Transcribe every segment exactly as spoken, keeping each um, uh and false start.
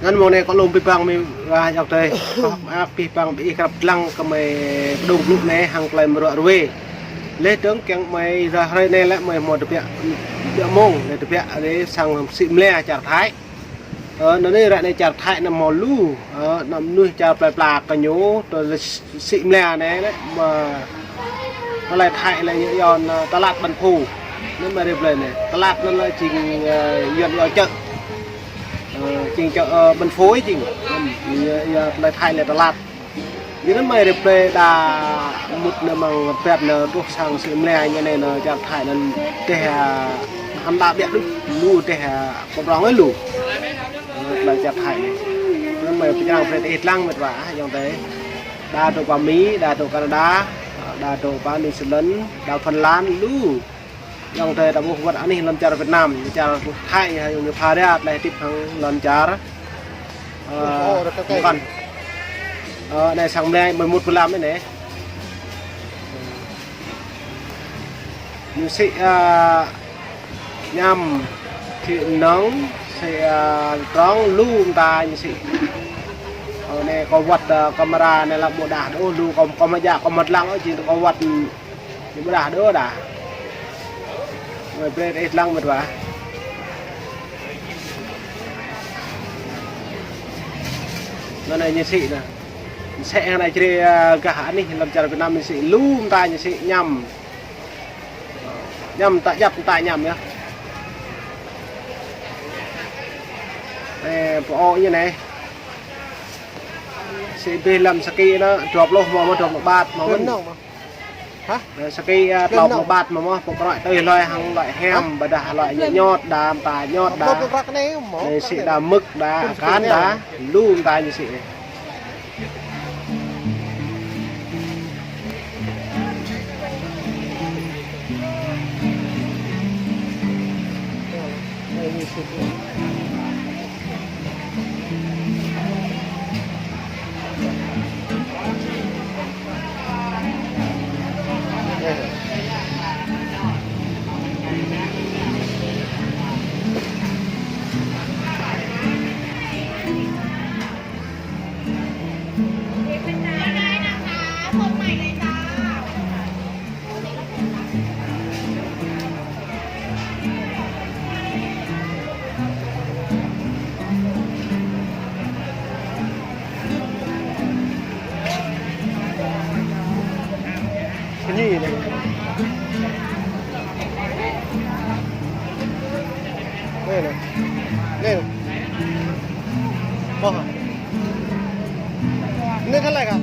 Anŭn mơ̆ng anai kâo lŏm pơblang mơ̆ wa ayŏng adơi. Kâo ăt pơblang ƀing ih krăp lăng kơ mơi pơdŏng blŭ anai hăng tơlơi mơruă ruai. Leh dơ̆ng kiăng mơi ră hrơi anai lĕ mơi hmâo tơbiă, tơbiă mông, leh tơbiă leh sang sĭ mơlĕ čar Thái. Ơ, anŭn anai ră anai čar Thái anŭn hmâo lu, ơ, anăm mơnuih čar plơi pla kơ ñu, tơlơi sĭ mơlĕ anai lĕ, mă, tơlơi Thái lĕ ñu iâu, ơ, tơlăt ƀăn phu. Anŭn mă rĭm tơlơi anai. Tơlăt anŭn lĕ jing, ơ, yuan iâu čơ. Ơ, jing čơ, ơ, ƀăn phu jing. Anŭn, ñu, ñu tơlơi Thái lĕ tơlăt. Yua anŭn mơi rĭm tơlơi đa mŭt anŭn mơ̆ng pĕt anŭn truh sang sĭ mơlĕ ñu anai anŭn čar Thái anŭn dêh, ơ, hăm đa ƀiă đôč, lu dêh, ơ, kơ prong lu. Ơ, tơlơi čar Thái anai. Anŭn mơi pơčrang brơi ih lăng mĕt wa, ayŏng adơi. Đa dŏ pơ Mi, đa dŏ Canada, đa dŏ pơ New Zealand, đa Phần Lan, lu. Ayŏng adơi ta ƀuh wơ̆t anih lŏn čar Việt Nam, čar Thái, ayŏng adơi pha ria tơlơi hơdip hăng lŏn čar, ơ, ơ, rơkơi. Ơ, anai sang mơlĕ mơi mŭt pơlam anai. Ñu sĭ, ơ, añăm, sĭ nŏng, sĭ, ơ, trong, lu mơta ñu sĭ. Ơ, anai kâo wơ̆t, ơ, camera anai lăp ƀu đah đôč, lu kâo, kâo mă jak, kâo mă lăng, ơ, jing kâo wơ̆t, ñu ƀu đah đôč đah. Mơi brơi ih lăng mĕt wa. Anŭn anai ñu sĭ anŭn. Sĭ hăng anai čri, ơ, gah anih lŏn čar Việt Nam ñu sĭ, lu mơta ñu sĭ añăm. Añăm ta djăp ta añăm yơh. Anai, pơ-ŏ ñu anai. Sĭ bih lăm saki anŭn, dua pluh mơ̆, dua pluh baht mơ̆. Hă? Anai saki, ơ, dua pluh baht mơ̆, pơkroi tui hloi hăng loại hiam, ƀôdah loại ñot đa, mơta ñot đa. Anai sĭ đa mơ̆k đa, akan đa, lu mơta ñu sĭ. Cái gì này? Đây này. Đây này. Bông hả? Nước cái này hả?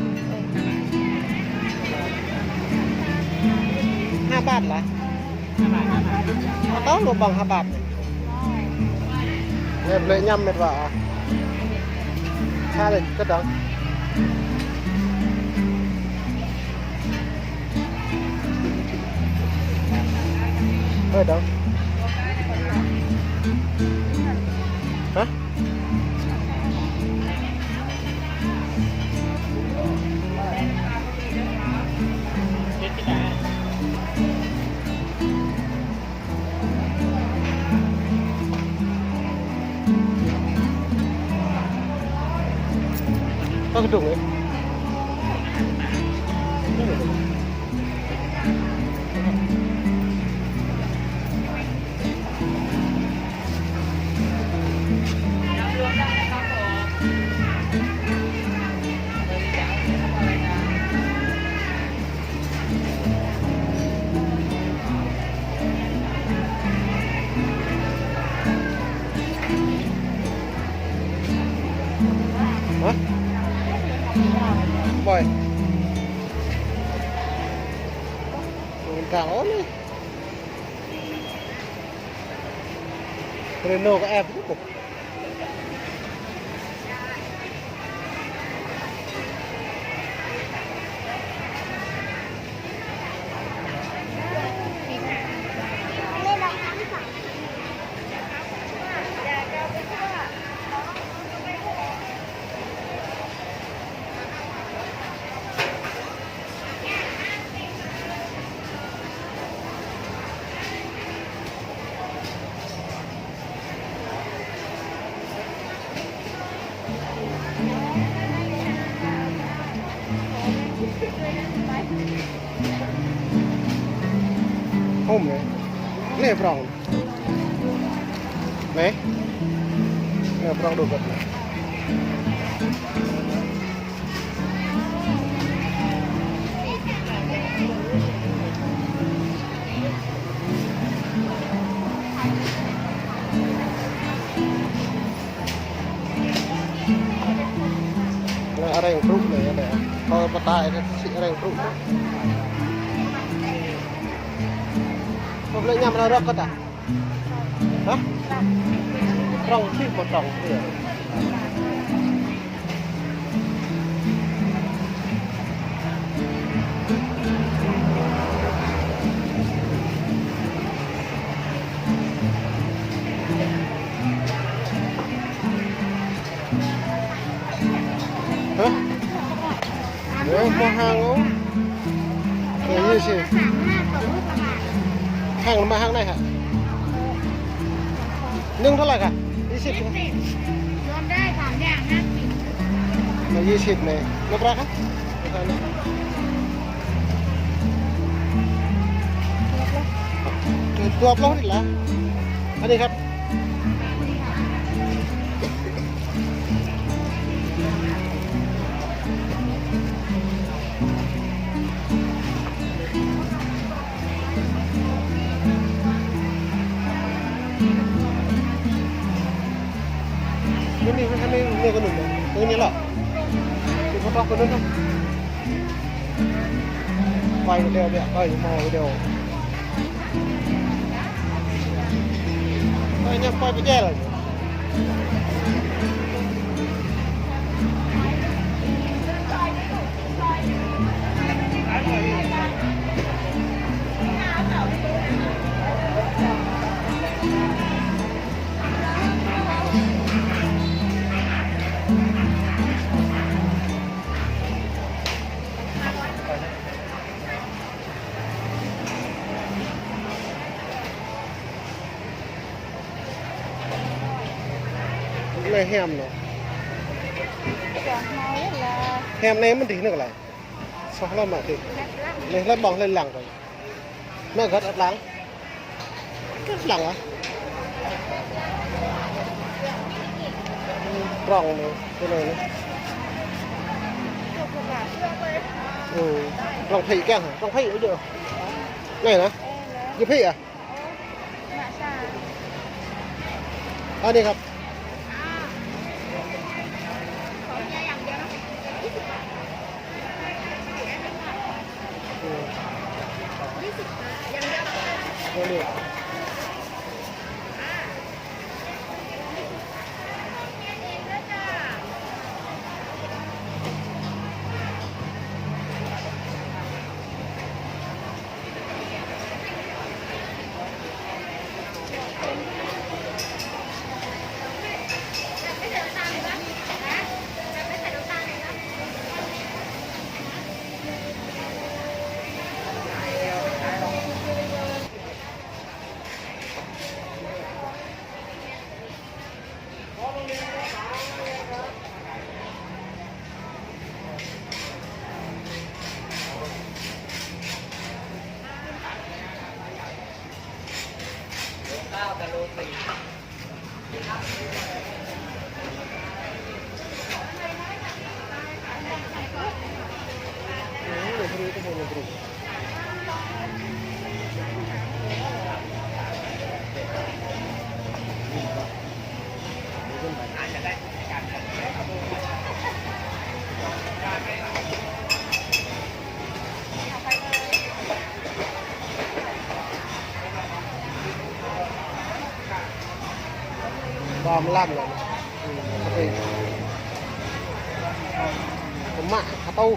Hai bát là? Tao lu bông hai bát. Anai blơi añăm mĕt wa. Sa lĕ, kơ dong. Hơi dong. Hă? Có cái trùng ấy. Hả? Bơi. Tao ôh. Renault có em. Hôm anai. Anai prŏng. Anai. Anai prŏng đôč anai. Anai arăng brŭ anai, anai. Kâo pơtă anai, sĭ arăng brŭ. Kâo ƀu lĕ añăm rơ̆k kơ ta. Hă? Prŏng, sĭ pơprŏng. Hă? Ơ, mơ̆ hăng ôh. Ơ, yơh sĭ. Hăng mơ̆ hăng anai hă? Anŭn thâo lăi hă? Yơh sĭ. Ơ, yơh sĭ anai. Anŭn prăk hă? Dua puluh rĭ lah. Anai hă? Anai, anai, anai kơ anŭn. Anai lă. Anai pơtŏk kơ anŭn. Quay video biă, quay mơ̆ video. Ơ, ñu quay pơjel. Anai hiam anai. Hiam anai mơ̆n dih anai kơ lăi. Soh lăm mă dih. Anai lăm ƀơ̆ng lăm lăng kơ. Anai găt ăt lăng. Găt lăng ah. Prŏng anai, kơ anai anai. Ơ, prŏng phĭ kiăng hă? Prŏng phĭ ôh djơ̆. Anai anai. Djơ̆ phĭ ah? Anai hă? Ơ. Anai. Bom lăn lăn. Ơ, mă hơtŭ.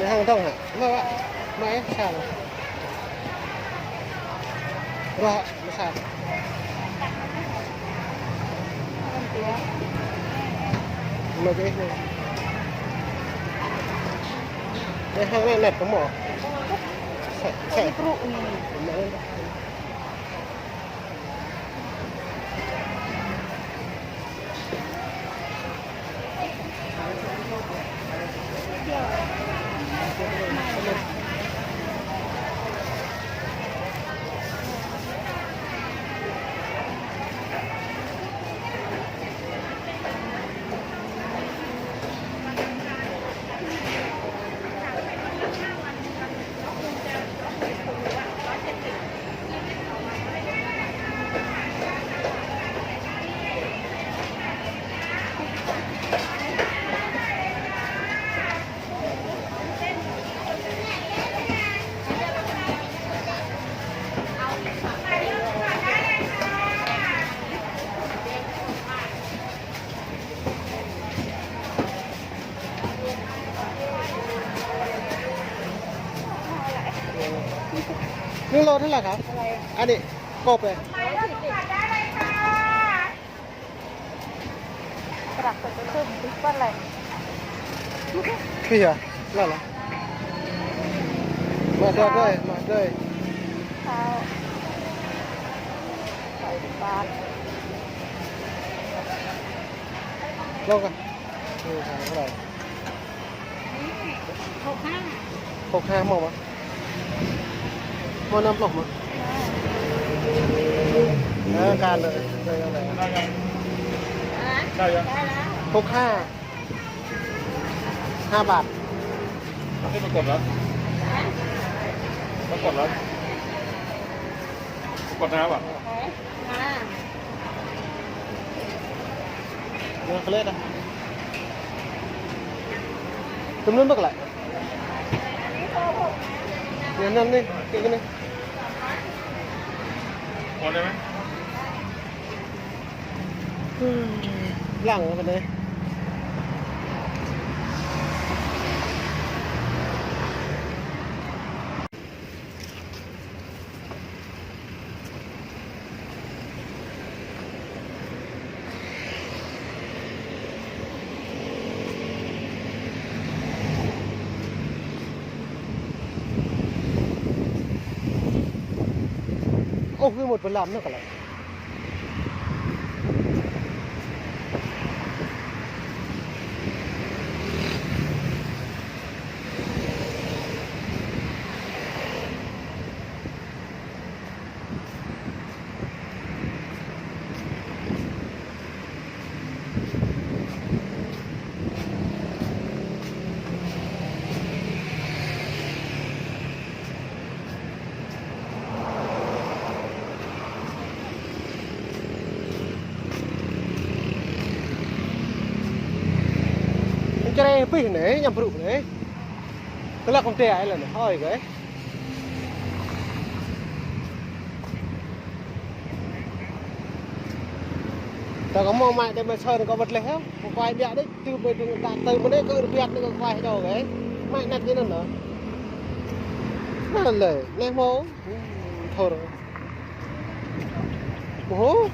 Nè hăng tong hă? Mă, mă, mă, eh, sao? Roh, mă sao? Mă, eh, nè. Nè hăng nè, nè, pơmă. Sa, sa. Nương lo thế là hả? Anh đi, cộp này. Pih hă? Lă lă. Mă dơi, mă dơi. Lông kah? Hŏk ha. Hŏk ha mơ̆ mă? Mơ̆ năm pluh mă? Ơ, kah lơi, lơi, lơi. Hŏk ha. Ha bát. Thế mà còn hả? Nó còn hả? Còn ha bát. Nă, kơ lĕ đa. Tơm nun băk lă. Nă, nă, nă, kơ kơ nă. Lăng pơ anai. Ơ, wĭ mŭt pơ lăm anŭn kơ lĕ. Čơrai pih anai, ñăm brŭ anai. Kơ lăk kông te ai lă anai, hơi kơ. Ta kơ mơ̆ mă đe mă sơr kơ wơ̆t leh hă. Kơ kuai biă đĕč, tŭ ƀơi tŭ ta tŭ mơ̆ đĕč kơ biă đĕč kơ kuai hơdô kơ. Mă anŭn kơ anŭn lă. Anŭn lĕ, leh mơ̆. Thor. Ôh.